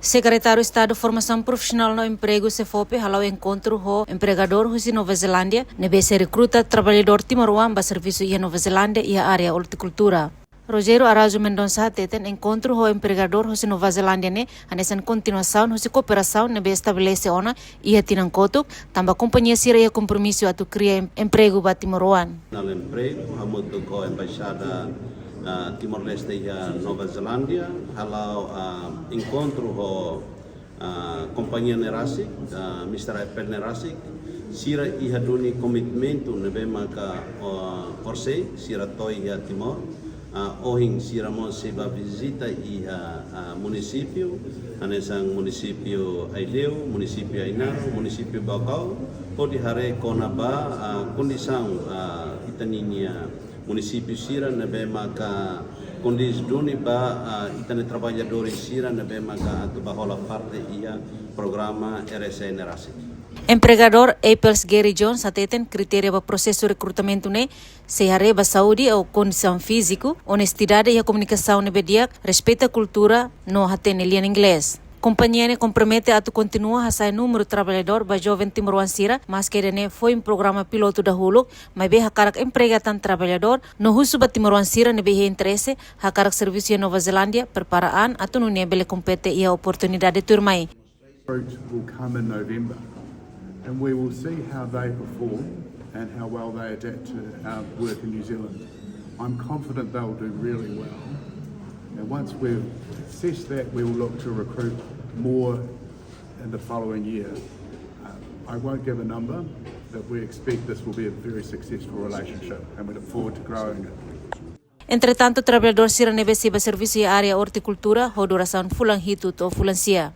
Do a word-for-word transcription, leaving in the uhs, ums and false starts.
Sekretáriu Estadu Formasaun Profisionál no Empregu, SEFOPE, hala'o enkontru ho empregadór husi Nova Zelándia ne'ebé sei rekruta traballadór timoroan ba servisu iha Nova Zelándia iha área ortikultura. Rogério Araújo Mendonça hateten enkontru ho empregadór husi Nova Zelándia ne'e hanesan kontinuasaun husi kooperasaun ne'ebé estabelese ona iha tinan kotuk, tanba kompañia sira iha kompromisu atu kria em-, empregu ba timoroan. Nasionál Empregu, hamutuk ho Embaixada, ah, Timor-Leste iha Nova Zelándia, hala'o, ah, enkontru ho, ah, kompañia ne'e rasik, ah, mister Apple ne'e rasik, sira iha duni komitmentu ne'ebé maka, ah, orsida sira to'o iha Timor, ah, ohin sira mós sei bá vizita iha, ah, munisípiu, hanesan munisípiu Aileu, munisípiu Ainaro, munisípiu Baucau, hodi haree kona-ba, ah, kondisaun, ah, ita-nia munisípiu sira ne'ebé maka kondisaun duni ba, ah, ita-nia traballadór sira ne'ebé maka atu bá hola parte iha programa R S E ne'e rasik. Empregadór Apels Gary Jones hateten kritéria ba prosesu rekrutamentu ne'e sei haree ba saúde ou kondisaun fíziku, onestidade iha komunikasaun ne'ebé di'ak, respeita kultura, no hatene lian inglés. Kompañia ne'e kompromete atu kontinua hasa'e númeru traballadór ba joven timoroan sira, maske ida-ne'e foin programa pilotu dahuluk, maibé hakarak emprega tan traballadór, no husu ba timoroan sira ne'ebé iha interese hakarak servisu iha Nova Zelándia, prepara an atu nune'e bele kompete iha oportunidade tuirmai. Recruit will come in November, and we will see how they perform and how well they adapt to, uh, work in New Zealand. I'm confident they'll do really well, and once we've assessed that, we will look to recruit more in the following year. Uh, I won't give a number, but we expect this will be a very successful relationship, and we look forward to growing it. Entretantu, traballadór sira ne'ebé sei bá servisu iha área ortikultura ho durasaun fulan hitu to'o fulan sia.